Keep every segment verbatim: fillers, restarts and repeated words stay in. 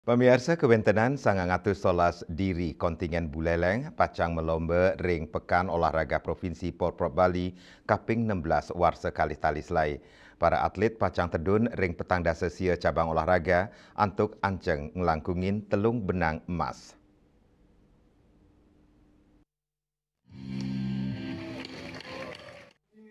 Pamiarsa, kawéntenan sangang atus solas diri kontingen Buleleng pacang malomba ring Pekan Olahraga Provinsi Porprov Bali kaping enam belas warsa kalih tali selai. Para atlet pacang tedun ring petang dasa sia cabang olahraga antuk anceng nglangkungin telung benang emas.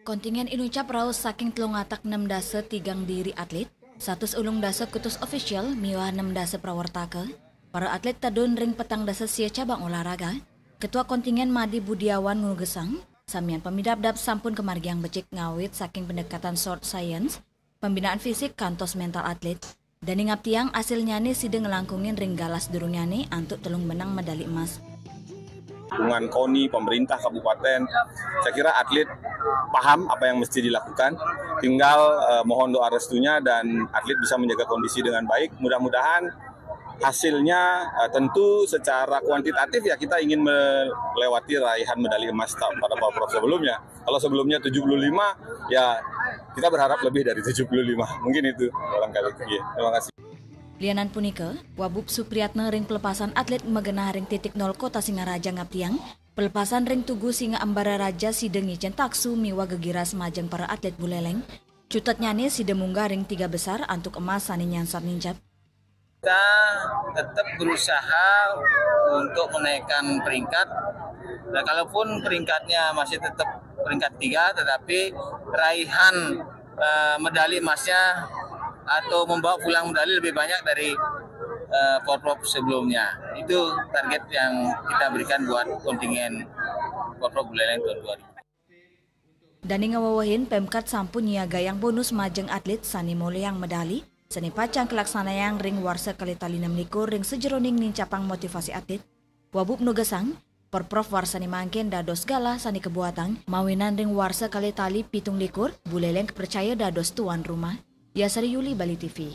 Kontingen inucap raos saking telung atak enam dasa tigang diri atlet, satus ulung dasa kutus ofisial miwah enam dasa prawartaka. Para atlet tedun ring petang dasa sia cabang olahraga. Ketua kontingen Madi Budiawan nugesang, samian pamidabdab sampun kamargiang becik ngawit saking pendekatan short science, pembinaan fisik kantos mental atlet. Dane ngaptiang asilnyane sida nglangkungin ring galah sadurungnyane antuk telung benang medali emas. Dukungan KONI, pemerintah kabupaten, saya kira atlet paham apa yang mesti dilakukan. Tinggal eh, mohon doa restunya dan atlet bisa menjaga kondisi dengan baik. Mudah-mudahan hasilnya eh, tentu secara kuantitatif ya kita ingin melewati raihan medali emas ta- pada Porprov sebelumnya. Kalau sebelumnya tujuh puluh lima, ya kita berharap lebih dari tujuh puluh lima. Mungkin itu barangkali. Iya, terima kasih. Lianan punika, Wabub Supriyatna ring pelepasan atlet magenah ring Titik Nol Kota Singaraja ngaptiang, pelepasan ring Tugu Singa Ambara Raja sida ngicen taksu miwah gegiras majeng para atlet Buleleng. Cutetnyane sida munggah ring tiga besar antuk emas sane nyansar nincap. Kita tetap berusaha untuk menaikkan peringkat. Nah, kalaupun peringkatnya masih tetap peringkat tiga, tetapi raihan eh, medali emasnya atau membawa pulang medali lebih banyak dari eh, Porprov sebelumnya. Itu target yang kita berikan buat kontingen Porprov Buleleng tahun dua ribu. Dane ngawewehin, Pemkab sampun nyiagayang bonus majeng atlet sane molihang medali sane pacang kalaksanayang ring warsa kalih tali enam likur ring sajeroning nincapang motivasi atlet. Wabub nugesang, Porprov warsane mangkin dados galah sane kabuatang, mawinan ring warsa kalih tali pitung likur, Buleleng kapracaya dados tuan rumah. Yasari Yuli, Bali T V.